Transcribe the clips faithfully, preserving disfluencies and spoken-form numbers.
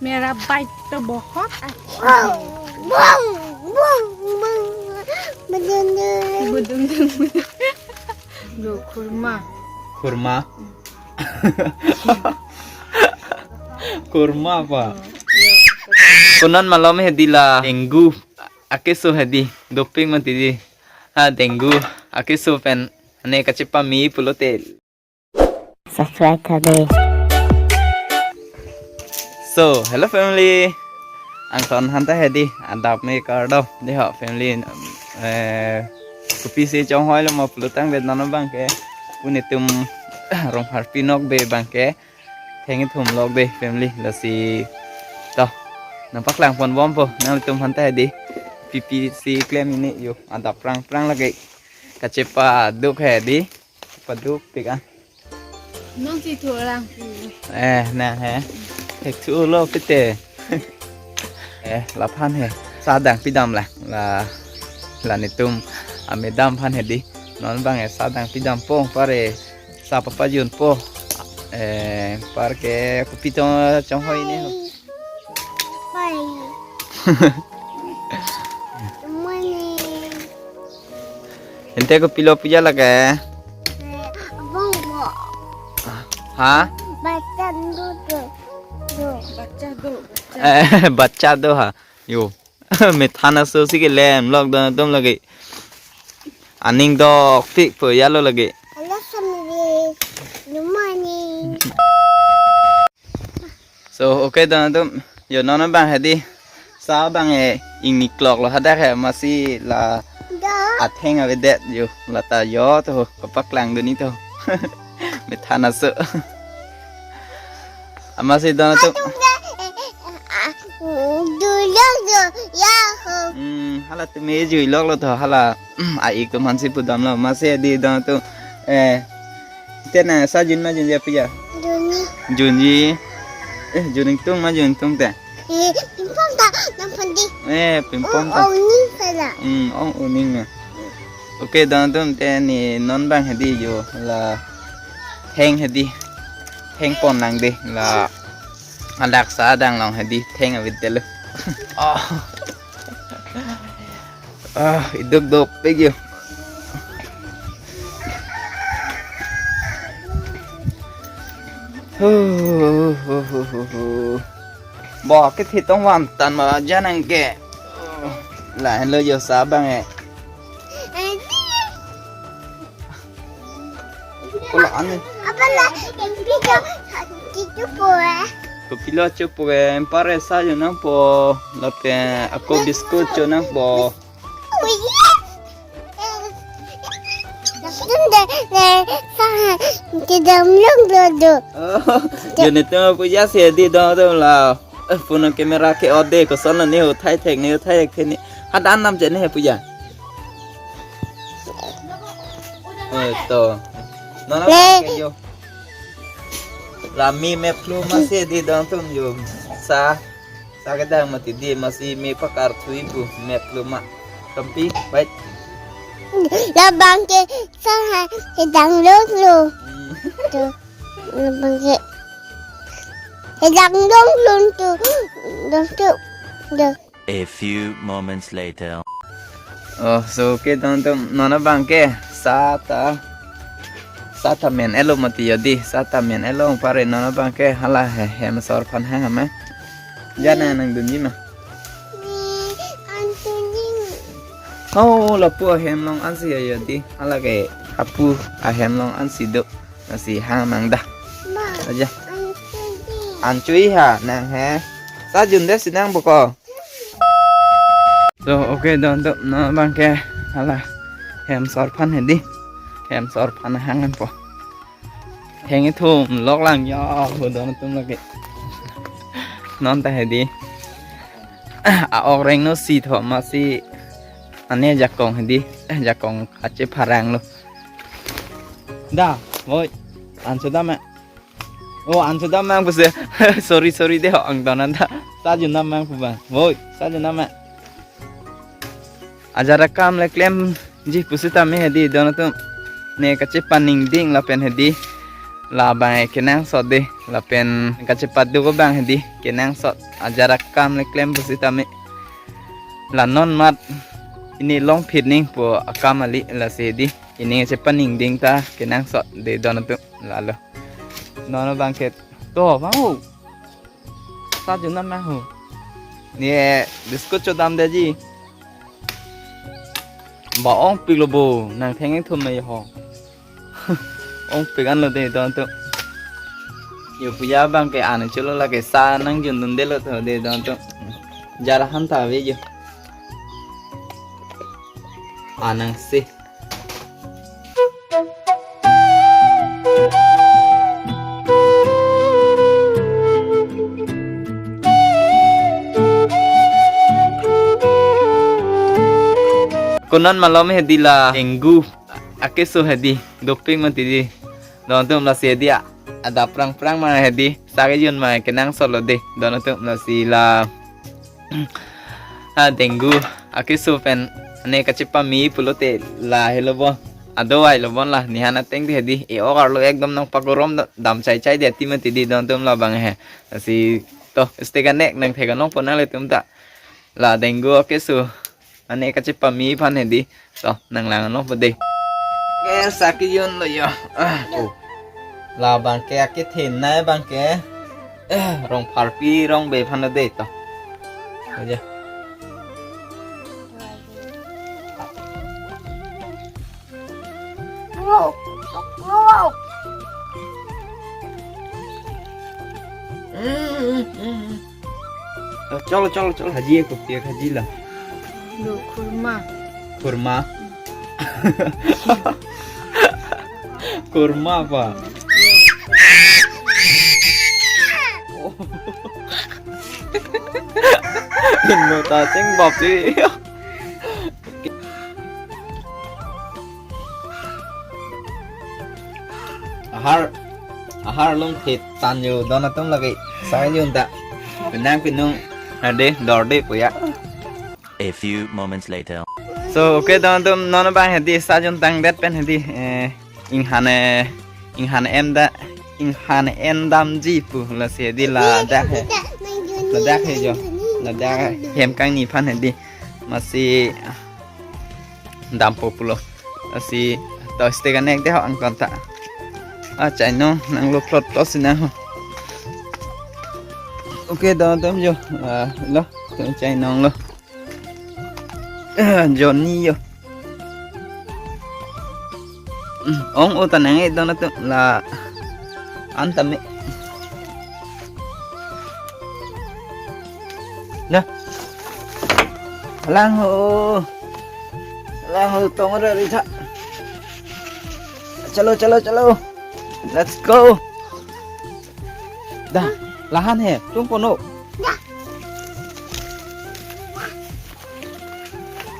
मेरा बाइक तो बहुत अच्छा है। Wow, wow, wow, wow. Budung, dung. Budung, dung, budung. Bro, kurma. Kurma. Kurma apa? Ko non malom hedi la dengue akeso hedi, dopik mati di. Ha, dengue akeso pen ane kachepame pulote. Subscribe tha de. So, hello family. Angton aphan ta hedi, adap me kardom. Dei ho family, eh, kopisi chonghoi lo ma pulo tangte non abang ke. Pu netum Rongpharpi nok be abang ke. Theng ithum lok de family, lasi to nangpaklang ponbompo nangtum aphan ta hedi. Kopisi klem ini yo, adap prang prang lake. Kachepaduk hedi. Paduk tik an. Nong si thu lang pu. Eh, na he. Thek thu lo pite. Eh, laphan he. Sa dang pidam la. La, la netum amedam aphan hedi. Non abang he sa dang pidampo, pare sa papajunpo. Eh, par ke kopi to chonghoi ne ho. Bye. Morning. Ante kopilo puja lake? Eh, abang bo. Ha? Bacha do do. Do. Bacha do, bacha. Eh, bacha do ha. Yo. Methan aso si kelem lok don atum lake. Aning dok tik po ya lo lake. Hello family. Good morning. So, okay, don atum, yo non abang hedi. Sa abang e ingni klok lo hadak he, amatsi la Da. Atheng avedet yo, lata yo to, kapaklang duni to. Methan aso. Amatsi don atum. Atum da, eh, eh, ah, dulok do, ya ho. Hmm, hala tumi jui lok lo to, hala. A-ik atum aphan si pudam lo, amatsi di don atum. Eh, tena sa jun ma junji apiya? Junji. Junji. Eh, jun ingtung ma jun ingtung te? Eh, pingpong ta, nang pandi. Eh, pingpong ta. Oh, oh, ning pala. Hmm, ong uning na. Okay, don atum te ne non abang hedi yo la theng hedi. Theng pon nang de la. Adak sa adang long hedi theng avedetlo. Oh. Ah, iduk dopik yo. Hu, hu, hu, hu, hu. Bo, kethe tong van tan ma janang ke. La, hello yo sa abang e. Kola ani. Apa la? Yang video itu po eh. Kopilo chupo e, pare sa jun nangpo, lapen ako biscuit jun nangpo. Oh, yes. Lapen de, de, sa, kedam long do do. Oh, jun itu puja si di don atum la. Eh, puno camera ke ode, koson lo ne ho thai thek ne ho thai thek ne. Hadak nam je ne he puja. Eh, to. Nana Le. Ke yo. La me meplo ma si di don atum yo. Sa, sa kedang mati di, amatsi me pakar thui pu meplo ma. Kampi, baik. Labang ke sa ha, kedang long lo. Hmm. To. Labang ke. Kedang long long tu. Long tu. Do. A few moments later. Oh, so okay, don atum, non abang ke sa ta, sa ta men-et lo mati yo di, sa ta men-et lo, pare non abang ke hala he, hem asor aphan hang ame. Jana nang dunji ma? Ni, an dunji. Oh, lapu ahem along ansi yo di, hala ke apu ahem along ansi do. Lasi hang nang da. Ma, aja. An dunji. An chui ha nang he. Sa jun de si nang boko. So, okay, don atum, non abang ke hala hem asor aphan hedi. Hem asor aphan hang an po. Theng ithum lok lang yo, ho don atum lake. Non ta hedi. A-ok reng no si tho amatsi ane jakong hedi. Eh, jakong ache pharang lo. Da, woi. An so dam ma. Oh, an so dam ma pusi. Sorry, sorry de ho, angton an ta. Sa jun dam ma pu ba. Woi, sa jun dam ma. Ajar akam le klemji pusitame hedi don atum. Ne kachepaningding lapen hedi. Labang kenangsot dei, lapen kachepadu ko bang hedi, kenangsot ajar akam le klem pusitame. La non mat ini longphit ningpo akam kali, lasi hedi. Ini chepaningding ta kenangsot dei don atum lalo. Non bang ke to bang ho. Sa jun nam ho. Ye biscuit chodam de ji. Ba ongpiklo bo, nang thengthum me ho. Ongpik anlo dei don atum. Yo puja bang ke an cholo lake sa nangjundundelo to dei don atum. Jara han ta ave yo. Anang si. Konon malom hedi la dengue akeso hedi doping mati dei. Don atum lasi hedi a-, adap prang prang ma hedi. Sa kejun ma kenangsotlo dei. Don atum lasi la ah, dengue akeso pen ane kachepame pulote la helo bon. Adawai lo bon la nihan ateng dei hedi. E-ok arlo ekdom nangpakorom da-, dam chai chai dei ati mati dei don atum labang he. Lasi to stek anek nangthekanong po nanglitum ta. La dengue akeso ane kachepame aphan hedi. To nanglang nong po dei. Ke sa kejunlo yo. Ah, oh. Labang ke akethenei bang ke. Eh, rong pharpi rong be aphan lo dei to. Aja. Cholo, cholo, cholo, haji ko pia haji la. Lo khurma. Khurma. Khurma apa? Inno ta chengbap si. Ahar, ahar longphit tan yo don atum lake. Sa kejun ta. Penang penung hedi dorde puya. A few moments later. So, okay, don atum non bang hedi sa juntang det pen hedi, eh, inghan, eh, inghan en da, inghan en damji pu lasi hedi ladak he. Ladak he jo. Ladak hem kangni aphan hedi. Masi dampo pulo. Lasi to stek anek dei ho angkon ta. Ah, chainong nanglo plot plot si nang ho. Okay, don atum jo. Ah, lo, to chainong lo. Ah, Johnny yo. Hmm, ong-o ta nang-e don atum la an tame. Nah. Lang ho. Lang ho tong ra ri tha. Chalo, chalo, chalo. Let's go. Dah, la-an he, tung kono.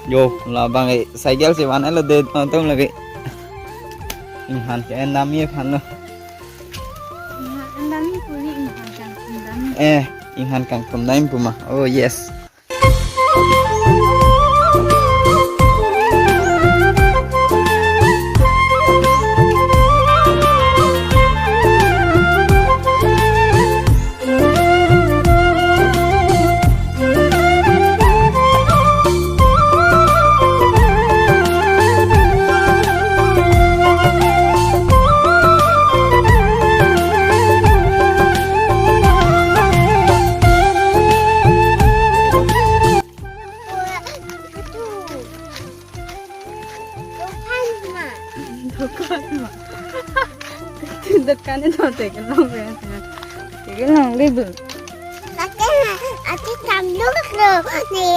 Yo, labang e, cycle si van lo dei, tong tong lake. Inghan ke en damji aphan lo. Inghan en damji pu ni, inghan kangthum damji. Eh, inghan kangthum damji pu ma. Oh yes. Dokan ma. Dokan ma. Dokan itu tegelong ya. Tegelong lebu. Lake ati tamduk lo ne.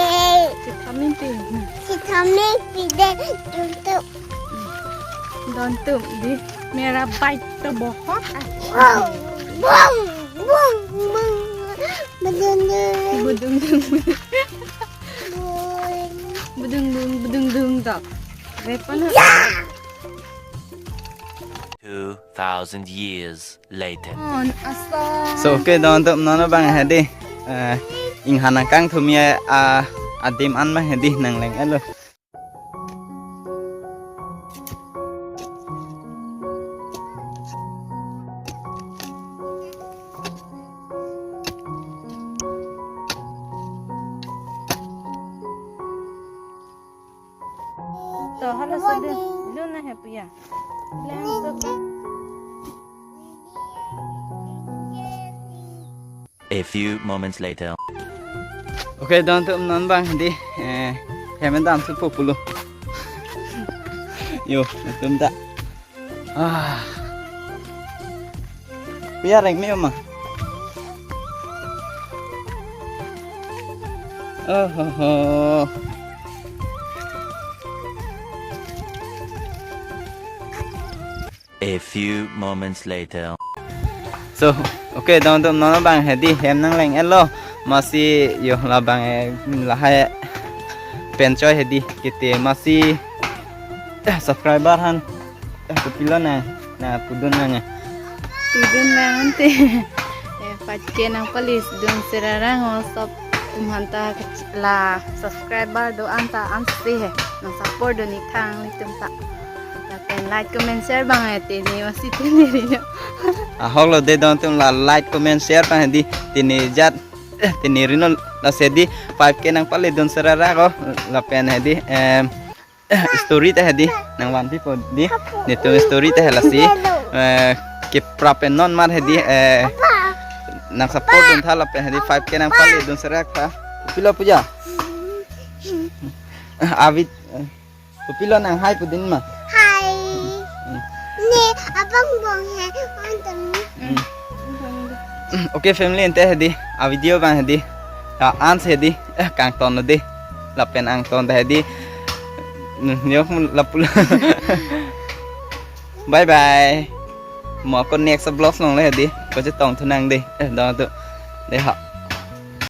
Vitamin P. Vitamin P de tuntuk. Dontum di mera bike to bohok. Bung, bung, bung, bung. Bedung, dung. Bedung, dung. Bedung, dung, bedung, dung, dok. Repa na? Ya! Two thousand years later. Oh, asa. So, okay, dontum non bang hedi. Eh, inghan kangthum ya, ah, adim an bang hedi nangleng-etlo. Hala so de. Lun na he puya. Lang so ke. A few moments later. Okay, don atum non abang hedi, eh, hem damthupo pulo. Yo, atum ta. Ah. Puya reng me ma. Oh, ho, ho. A few moments later. So, okay, don atum non abang hedi hem nangleng-etlo. Amatsi yo labang, eh, lahai pen choi hedi kete amatsi, eh, subscriber han, eh, kopilo na, na pudun nang, eh. Pudun nang ante. Eh, five K nangpale dun sera rang o sop atum aphan ta kech-, la subscriber do-an ta ansi he. Nang support dun ik tha nanglitum ta. Lapen like, comment, share abang hedi, ne amatsi Tini Rino. Ahok lo de don atum, la like, comment, share abang hedi Tini jat, eh, Tini Rino, lasi hedi five K nangpale dun sera rang o, lapen hedi, em, story ta hedi nangvanpipo di, netum story ta he lasi, eh, keprap pen non mar hedi, eh, nang support dun tha lapen hedi five K nangpale dun sera rang tha. Kopilo puya? Avi, eh, kopilo nang hai pudun ma? Hai. Hmm. Ne abang bong he, antam. Hmm. Okay, family, ante hedi avideo abang hedi la-an si hedi, eh, kangton lo de. Lapen angton ta hedi, hmm, yok lapu lo. Bye bye. Mo ako next vlogs along le hedi kachetong thu nang de. Eh, don atum. De ha.